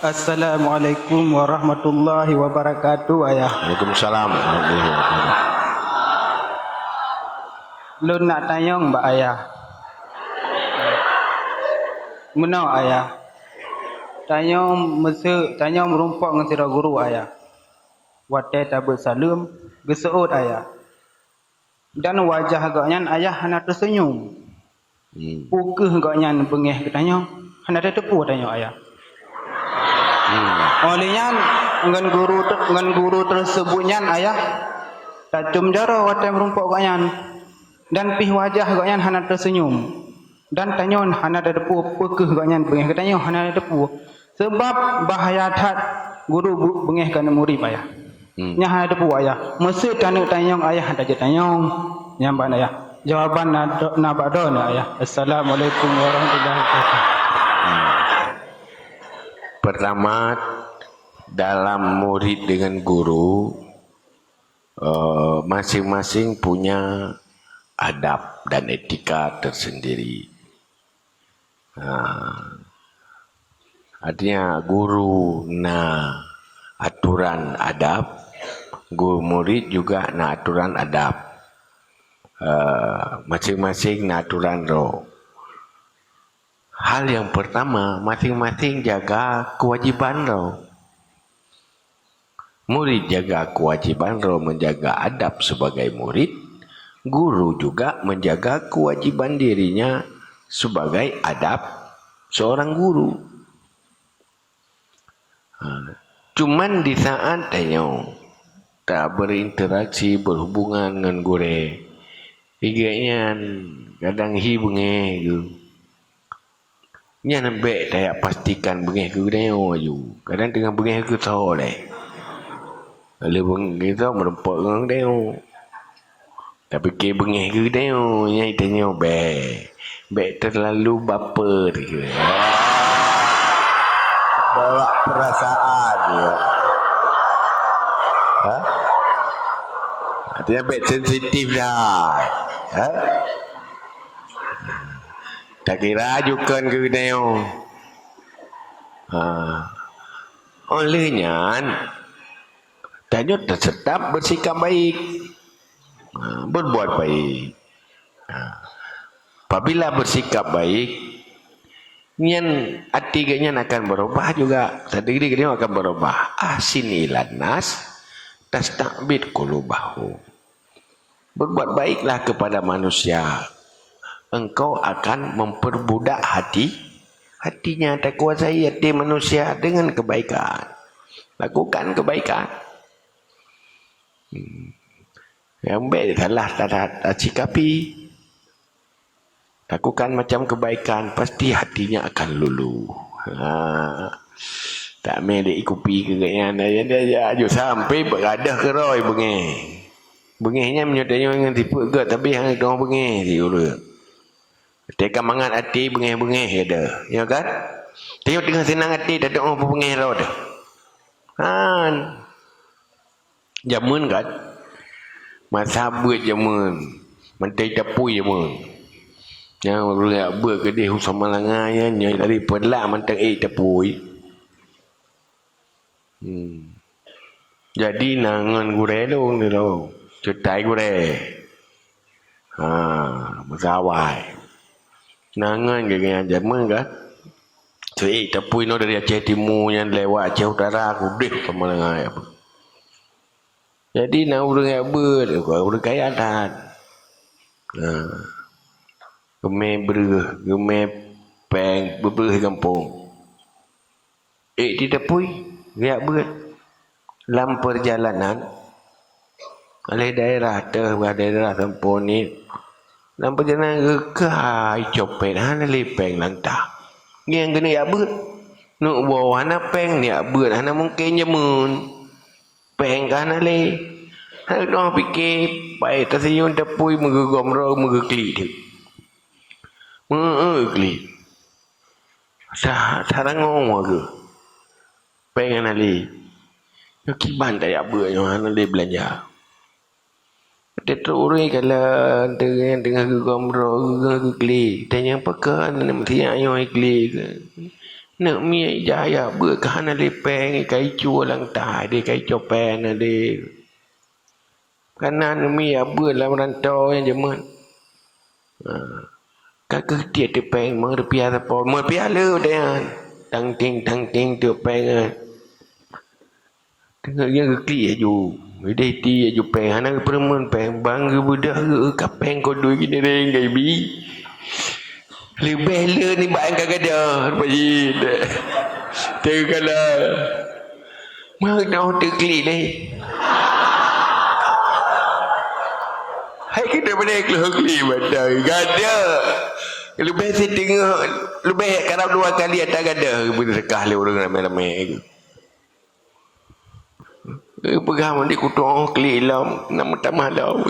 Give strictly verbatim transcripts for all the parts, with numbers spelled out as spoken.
Assalamualaikum warahmatullahi wabarakatuh, Ayah. Waalaikumsalam warahmatullahi wabarakatuh. Lôn nak tanyong bak Ayah. Meunoe, Ayah. Tanyong meuseu-, tanyong meurumpok ngon sidroe guru, Ayah. Watée tabeuet saleuem, geuseuôt, Ayah. Dan wajah gobnyan, Ayah, hana teuseunyum. Hmm. Peu kheueh gobnyan beungéh geutanyoe, hana tateupeue tanyoe, Ayah. Hmm. Óh lheueh nyan, ngon guru te-, ngon guru teuseubut nyan, Ayah, tacôm jaroe watée meurumpok gobnyan. Dan pih wajah gobnyan hana teuseunyum. Dan tanyoe hana tateupeue peu kheueh gobnyan beungéh geutanyoe, hana tateupeue. Sabab bahaya that guru bu-, beungéh keu murit, Ayah. Hmm. Nyan hana teupeue, Ayah. Meuseu taneuk tanyong, Ayah, hana jeuet tanyong. Nyan ban, Ayah. Jawaban na, na bak droeneuh, Ayah. Assalamualaikum warahmatullahi wabarakatuh. Hmm. Pertama, dalam murid dengan guru, eh, masing-masing punya adab dan etika tersendiri. Ha. Artinya, guru na aturan adab, guru murid juga na aturan adab. Eh, masing-masing na aturan droe. Hal yang pertama, masing-masing jaga kewajiban droe. Murid jaga kewajiban droe menjaga adab sebagai murid, guru juga menjaga kewajiban dirinya sebagai adab seorang guru. Ha, cuman di saat tanyoe ta berinteraksi, berhubungan ngon gurée, igek nyan kadang hi beungéh geuh. Nyan bék tajak pastikan beungéh keu geutanyoe aju. Kadang teungoh beungéh keu soe lé. Lé beungéh keu soe meurumpok ngon geutanyoe. Tapike beungéh keu geutanyoe, nyan geutanyoe bék. Bék terlalu baper keu. Bawa perasaan, ya. Ha? Artinya bék sensitif dah. Ha? Takira jukon keu geutanyoe. Ha. Óh lheueh nyan, tanyoe tetap bersikap baik. Ha, berbuat baik. Ha. Apabila bersikap baik, nyan até geuh nyan akan berubah juga. Tadi geutanyoe akan berubah. Ahsin ilan nas, tasta'bid qulubahum. Berbuat baiklah kepada manusia, engkau akan memperbudak hati, hatinya, takuasai hati manusia dengan kebaikan. Lakukan kebaikan. Hmm. Nyang bék salah ta-, ta-, tasikapi. Lakukan macam kebaikan, pasti hatinya akan luluh. Ha. Tak mé dek kupi keu gobnyan, ya, ya, ya, aju sampai beuradoh keurôi beungéh. Beungéh nyan meunyoe tanyoe ngon sifeuet gét, tapi hana teuoh beungéh di ureueng. Teuka mangat até beungéh-beungéh ya deh, ya kan? Tanyoe teungoh seunang até, tateuoh beungéh droe deh. Han. Jameun kan? Masa beuet jameun, mantong tapui jameun. Nyang ureueng jak beuet keudeh u Samalanga nyan, nyoe tadi peulak mantong ék tapui. Hmm. Jadi na ngon gurée lôn dulu. Ceutai gurée. Ha, meusawai. Na ngon geuh nyan jameun kan? Seuék tapui noe dari Aceh Timu nyan lewat Aceh Utara, keudeh Samalanga. Jadi na ureueng jak beuet, ureueng kaya that. Ha. Geumé breueh, geumé péng, beubeuet gampông. Ék di tapui, geujak beuet. Lam peurjalanan, oleh daerah teuh bak daerah Sampoe Niet. Lam peurjalanan geukai copet, hana lé péng lam tah. Ngieng keuneuk jak beuet. Neuk woe hana péng, neuk jak beuet hana mungken jameun. Péng ka hana lé. Hana teungoh pike, pai tasiyueng tapui meugeugom droe meugeuklik teuk. Meu-eu klik. Sa-, sarangong geuh. Péng hana lé. Nyoe kiban tajak beuet nyoe hana lé beulanja. Teutrok ureueng kalon teungoh, teungoh geugom droe, geugom geuklik. Tanyong pakon meusiyak nyoe klik. Neuk mi ijak ya beuet ka hana lé péng, ka icue lam tai deh, ka icue péng na deh. Kana neumi ya beuet lam rantau nyang jameun. Ha. Ka keuh tiep teupeng meurupiah sapo, meurupiah le deh nyan. Tang ting, tang ting teupeng nyan. Teungoh nyan geuklik aju. Ideh ti aju peng, hana geupeureumeun peng. Bang geubeudoh geu ka peng kodui keuneureng gaibi. Leubeh le nibak nyang ka gadôh, Pak Jin. Teukalon. Meunoe teuklik lé. Hai keuneuk beude kleuh klik batai. Gadôh. Leubeh siteungoh, leubeh karab dua kali ata gadôh beuseudeukah lé ureuëng ramé-ramé. Eh, peugah mandi kutoh klik lom, nak meutamah lom.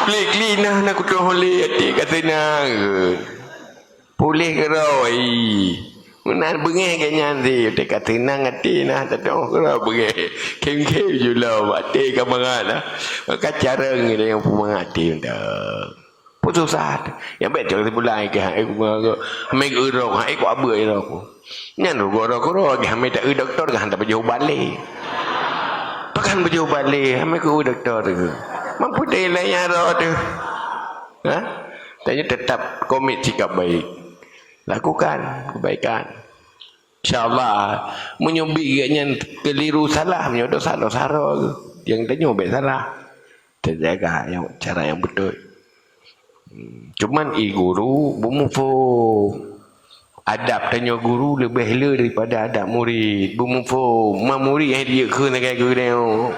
Klik-klik nah, nak kutoh lé, até ka seunang. Puléh keudroe, ih. Meunan beungéh gét nyan sih, teuka seunang até nah, tatoh keudroe beungéh. Khém-khém ju lom, até ka mangat nah. Maka carông geutanyoe peumangat até mantong. Peue susah. Nyang bèk cok sibulan keu hai ku, hamé geu rok, hai ku abeuet rok. Nyan rugoe rok-rok, hamé ta eu dokto, han tapajoh ubat lé. Pakon pajoh ubat lé, hamé ku eu dokto tu. Mampu deh lé nyang rok tu. Ha? Tanyoe tetap komit sikap baik. Lakukan kebaikan. Insya Allah, meunyoe bit gét nyan keliru salah, meunyoe dosa, dosa rok. Nyang tanyoe bèk salah. Teujaga nyang, cara nyang beutôi. Hmm, cuman i guru beumuphom. Adab tanyoe guru leubeh le daripada adab murit. Beumuphom. Ma murit nyang jeuet kheun sagai geutanyoe.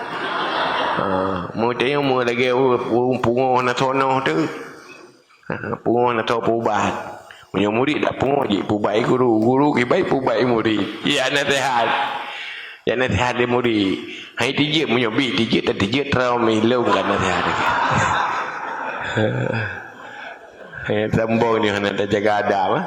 Ha, meunyoe tanyoe meulagèe ureuëng pungoh na sonoh tu. Ha, pungoh na soe peuubat. Meunyoe murit dak pungoh, jeuet peuubat guru, guru kiban peuubat murit. Iya naseuhat. Iya naseuhat lé murit. Hai tijeuet, meunyoe bit tijeuet, tan tijeuet, trom ilong ka naseuhat. Hai sambong ni hana tajaga adab, ah.